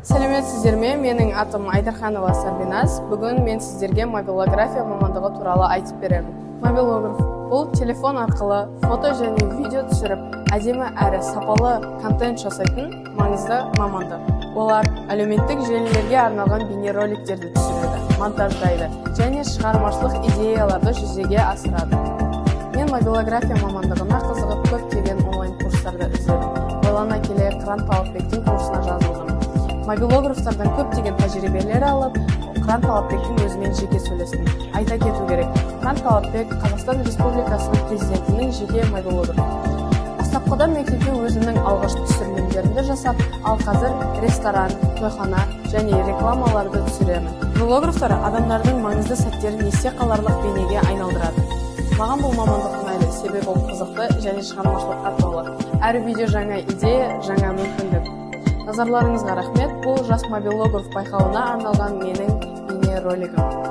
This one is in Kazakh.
Сәлеметсіздер ме? Менің атым Айдарханова Сарбиназ. Бүгін мен сіздерге мобилография мамандығы туралы айтып беремін. Мобилограф – бұл телефон арқылы фото және видео түсіріп, әдемі әрі сапалы контент жасайтын маңызды мамандық. Олар әлеуметтік желілерге арналған бейнероликтерді түсіреді, монтаждайды және шығармашылық идеяларды жүзеге асырады. Мен мобилография мамандығына қызығып, көптеген онлайн курстарды іздедім. Ойлана келе, Қыран Талапбектің курсына жазылдым. Мобилографтардан көптеген тәжірибелер алып, Қыран Талапбектің өзімен жеке сөйлестім. Айта кету керек, Қыран Талапбек – Қазақстан Республикасының президентінің жеке мобилографы. Бастапқыда мектепте өзімнің алғашқы түсірілімдерімді жасап, ал қазір ресторан, тойхана және рекламаларды түсіремін. Мобилографтар адамдардың маңызды сәттерін есте қаларлық бейнеге айналдырады. Маған бұл мамандық ұнайды, себебі ол қызықты және шығармашылыққа толы. Әр видео – жаңа идея, жаңа мүмкіндік. Назарларыңызға рахмет! Бұл «Жас мобилограф» байқауына арналған менің бейнеролигім.